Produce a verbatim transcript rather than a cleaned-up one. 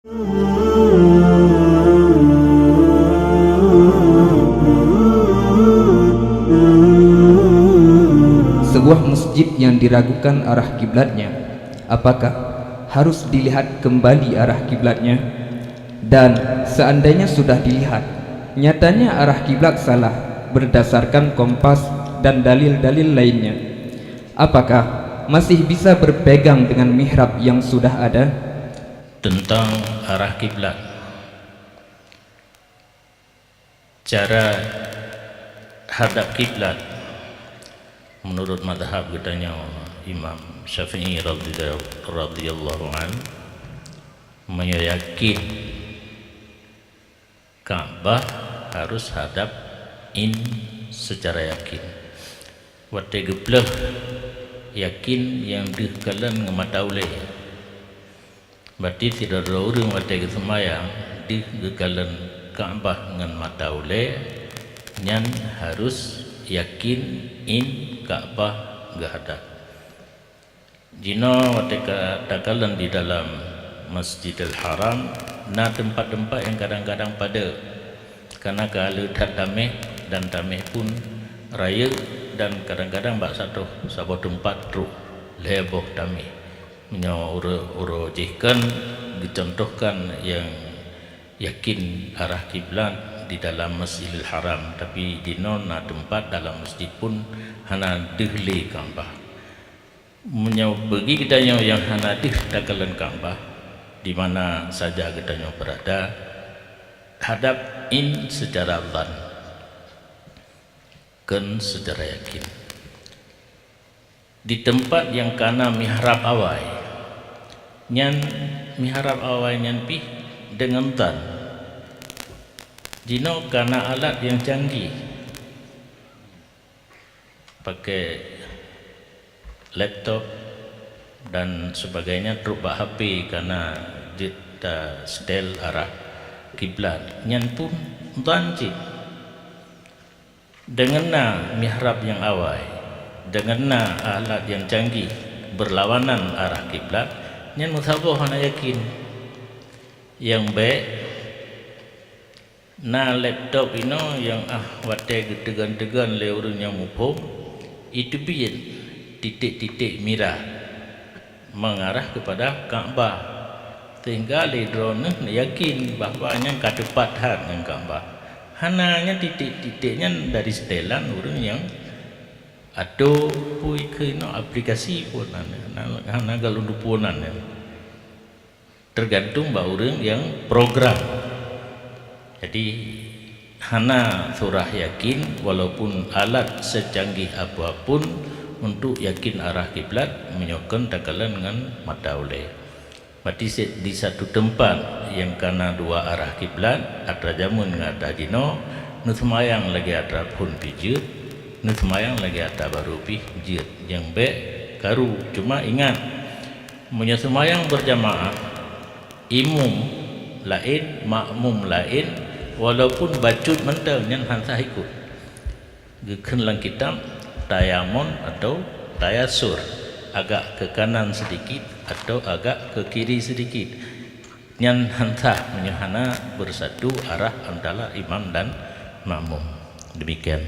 Sebuah masjid yang diragukan arah kiblatnya, apakah harus dilihat kembali arah kiblatnya? Dan seandainya sudah dilihat, nyatanya arah kiblat salah berdasarkan kompas dan dalil-dalil lainnya, apakah masih bisa berpegang dengan mihrab yang sudah ada? Tentang arah kiblat. Cara hadap kiblat, menurut mazhab geutanyoe Imam Syafi'i radhiyallahu, radhiyallahu anhu, meunyoe yakin Ka'bah harus hadap in secara yakin. Watée geupleuh yakin nyang deuh kalon ngon mata ulée. Berarti sidroe-droe ureuëng watée geuseumayang deuh geukalon Ka'bah ngon mata ulée, nyan harus yakin in Ka'bah geuhadap. Jinoe watée ka takalon di dalam Masjidil Haram, na teumpat-teumpat nyang kadang-kadang padub, kana ka le that taméh dan taméh pun rayeuk, dan kadang-kadang bak satoh saboh teumpat trok lhée boh taméh. Meunyoe uroe-uroe jih kan geucontohkan nyang yakin arah kiblat di dalam Masjidil Haram, tapi jinoe na teumpat dalam masjid pun hana deuh lé Ka'bah. Meunyoe bagi geutanyoe nyang hana deuh takalon Ka'bah, di mana saja geutanyoe beurada, hadab in secara zan, kon secara yakin. Di teumpat nyang kana mihrab awai, nyan mihrab awai nyan pih deungon zan. Jinoe kana alat nyang canggih, pakai laptop dan sebagainya, trok bak H P kana jeuet tasetel arah kiblat, nyan pun zan cit. Deungon na mihrab nyang awai, deungon na alat nyang canggih beurlawanan arah kiblat, nyan meusaboh hana yakin. Nyang bék na laptop inoe nyang ah watée geuteugon-teugon lé ureuëng nyang muphom, iteubiet titék-titék mirah mengarah kepada Ka'bah, sehingga lé droeneuh neuyakin bahwa nyan ka teupat that ngon Ka'bah. Hana nyan titék-titék nyan dari setelan ureuëng nyang atau pui keunoe aplikasi pun hana, hana, hana galon duponan nyan. Tergantung bak ureuëng nyang program. Jadi, hana surah yakin walaupun alat secanggih apapun untuk yakin arah kiblat meunyoe kon takalon ngon mata ulée. Berarti se-, di satu teumpat nyang kana dua arah kiblat, atra jameun ngon atra jinoe, neuseumayang lagée atra phon pih jeuet, neuseumayang lagée atra barô pih jeuet. Nyang bék karu, cuma ingat, meunyoe seumayang beurjamaah, imum laén, makmum laén, walaupun bacut mantong nyan han sah ikot. Geukheun lam kitab tayamon atau tayasur, agak ke kanan sedikit atau agak ke kiri sedikit. Nyan han sah meunyoe hana bersatu arah antara imam dan makmum. Demikian.